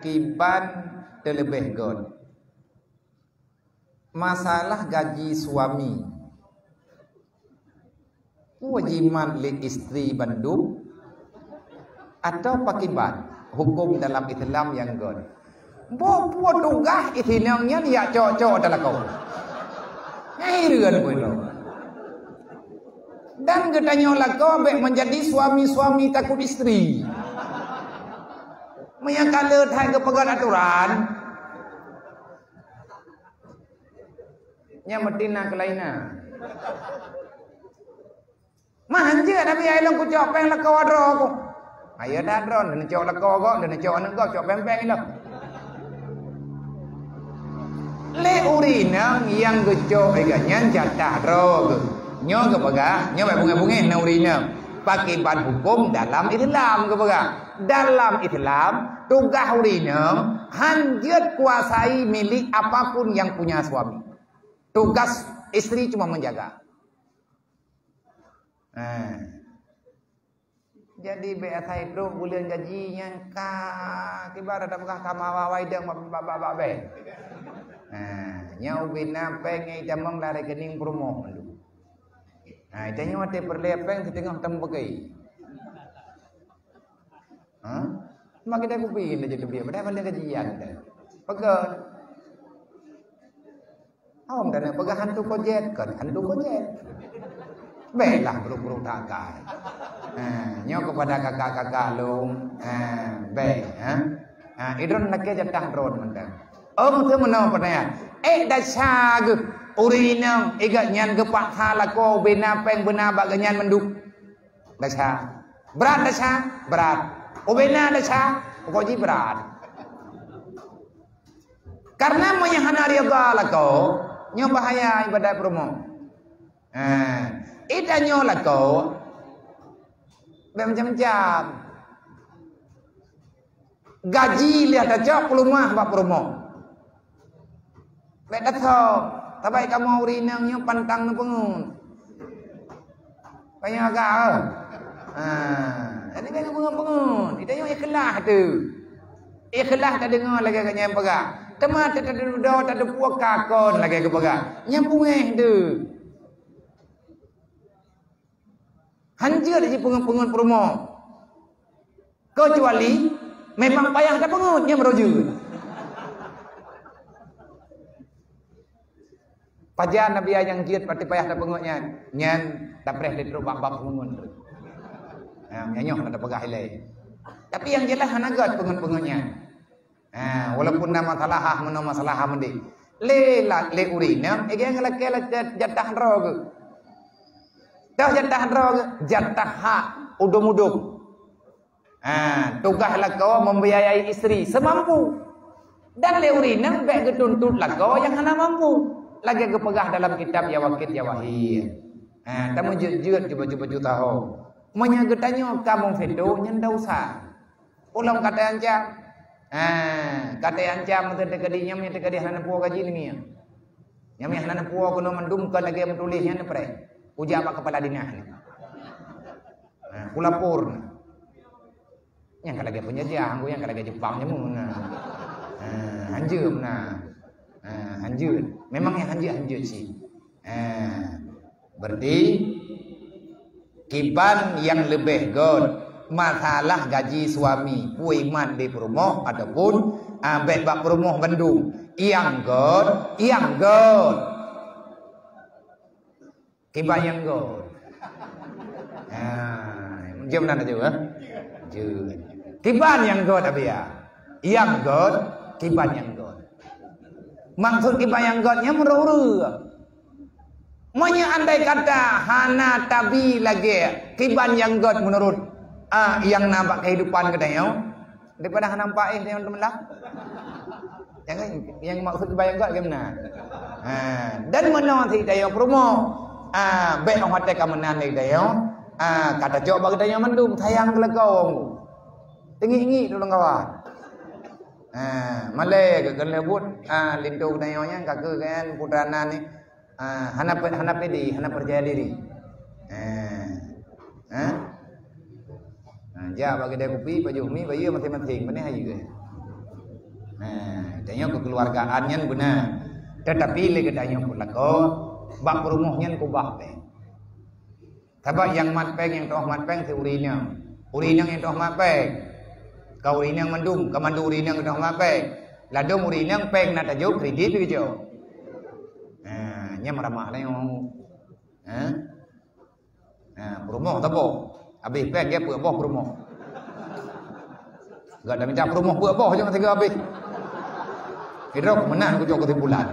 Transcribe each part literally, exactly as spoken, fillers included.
Kiban teuleubeh göt. Masalah gaji suami. Peue jimat lé istri bandum? Atawa pakiban huköm dalam Islam nyang göt? Boh peue tugaih inong nyan jak cok-cok teuh lakoe. Nyan hireuen peue nyoe. Dan geutanyoe lakoe bék menjadi suami-suami takut istri. Meunyoe ka le that geupeugöt aturan, nyan meuti na keulainan. Mah hanjeuet Nabi ai lôn kucok péng lakoe droe ku. Ayo dah droe, neucok lakoe gob, neucok aneuk gob, cok péng-péng ilôn. Lé ureueng inong nyang geucok lé gobnyan jatah droe geuh. Nyoe geupeugah, nyoe bék beungéh-beungéh na ureueng inong. Pakiban huköm dalam Islam geupeugah. Dalam Islam, tugaih ureueng inong hanjeuet kuasai milék apapun yang punya suami. Tugas istri cuma menjaga. Eh. Jadi bék asai trok buleuen gaji nyan ka kiban tapeugah ka mawa-wa idong bak, bak, bak, bak bank. Ha, nyan ubé na péng nyang itamong lam rekening peurumoh mandum. Ha, itanyoe watèe peureulèe péng siteungoh tamong peuké. Ha? Mak kita kupi kita jadi biar padahal pandai gaji nyan kita. Peugah. Awak dah nak peugah hantu kojet, kan hantu kojet. Baiklah, buruk-buruk takai. Ha, nyoe kepada kakak-kakak lôn. Ha, baik, ha. Ha, idron lakèe jatah drone mantong. Oh, beutôi meunoe pertanyaan. Eh, dasar geuh. Ureueng inong, igat nyan geupaksa lakoe beuna péng beuna bak gobnyan mandum. Dasar. Brat dasar, brat. Ubena dasar, pokok jih brat. Karena meunyoe hana ridha lakoe, nyoe bahaya ibadat peurumoh. Ha, itanyoe lakoe bék macam-macam. Gaji lheuh tacok keulumah bak peurumoh. Bék tasok, sabai kamoe ureueng inong nyoe pantang neupeungeut. Panyang agak, eh. Ha, jadi bék neupeungeut-peungeut. Itanyoe ikhlas teuh. Ikhlas tadeungoe lagèe gobnyan peugah. Teuma ta-, tadudoe, tateupeue ka kon lagèe geupeugah. Nyan beungéh teuh. Hanjeuet jipeungeut-peungeut peurumoh. Keucuali memang payah tapeungeut, nyan baru jeuet. Pajan Nabi nyang jeuet pati payah tapeungeut nyan, nyan tapreh lé trok bak-bak peungeut. Ha, nyan nyoe hana tapeugah ilèe. Tapi nyang jeulaih hana göt peungeut-peungeut nyan. Ha, walaupun na masalah, meunoe masalah meunan. Lé la-, lé ureueng inong, eh, ngon lakèe la-, jat-, jatah droe geuh. Toh jatah droe geuh, jatah hak udom-udom. Ha, tugaih lakoe membiayai istri semampu. Dan lé ureueng inong bék geutuntut lakoe nyang hana mampu. Lagèe geupeugah dalam kitab Yawaqit Yawahir. Ha, tameujeuet-jeuet keu baju-baju taho. Meunyoe geutanyoe ka meufeutoh, nyan desya. Ulôn ka teuancam. Ha, ka teuancam meuteukeudi nyan, meuteukeudi hana neupuwoe gaji nyan. Nyan hana neupuwoe keunoe mandum kon lagèe meutuléh nyan neupreh. Kujak bak kepala dinas nyan. Ha, kulapor. Nyan ka lagèe peunjajah, nyang ka lagèe Jepang jameun na. Ha, hanjeuet na. Ha, hanjeuet. Memang nyang hanjeuet-hanjeuet cit. Ha. Berarti kiban nyang leubeh göt, masalah gaji suami, peue imat lé peurumoh ataupun, ah, bék bak peurumoh bandum. Nyang göt, nyang göt. Kiban nyang göt. Ha, jeuet meunan laju, eh? Jeuet. Kiban nyang göt, Abiya. Nyang göt, kiban nyang göt. Maksud kiban nyang göt nyan meureuek-reuek. Meunyoe andai kata hana tabi lagèe kiban nyang göt meunurot, ah, nyang na bak kehidupan geutanyoe, daripada hana nampak éh nyang teumeula. Nyang, nyang maksud kiban nyang göt geutanyoe. Ha, dan meunoe cit tanyoe peurumoh. Ah, bék 'oh watèe ka meunan lé tanyoe. Ah, ka tacok bak geutanyoe mandum sayang keu lakoe. Teungiek-ngiek tulông kawan. Ha, malèe keu keuneuk buet, ha, linto geutanyoe nyan ka keu kan putra nan ni. Ha, hana pe-, hana pede, hana percaya diri. Ha. Ha? Ha, jak bak keudè kupi, pajoh mi, bayeue maséng-maséng, pané hayeue. Tanyoe keukeuluargaan nyan beuna. Teutapi lé geutanyoe peulakoe, bak peurumoh nyan kubah péng. Sabab nyang mat péng, nyang teungoh mat péng si ureueng inong. Ureueng inong nyang teungoh mat péng. Ka ureueng inong mandum, ka mandum ureueng inong teungoh mat péng. Ladôm ureueng inong péng na tajok, kredit geujok. Ha, nyan meuramah lah nyoe. Ha? Ha, peurumoh saboh. Habéh péng, gét peuet boh peurumoh. Gak dah minta peurumoh peuet boh, jangan tiga habéh. Idrok menang kucok kesimpulan.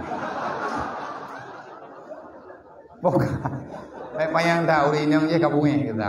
Bukan. Baik payang dah, ureueng inong je ka bungéh kita.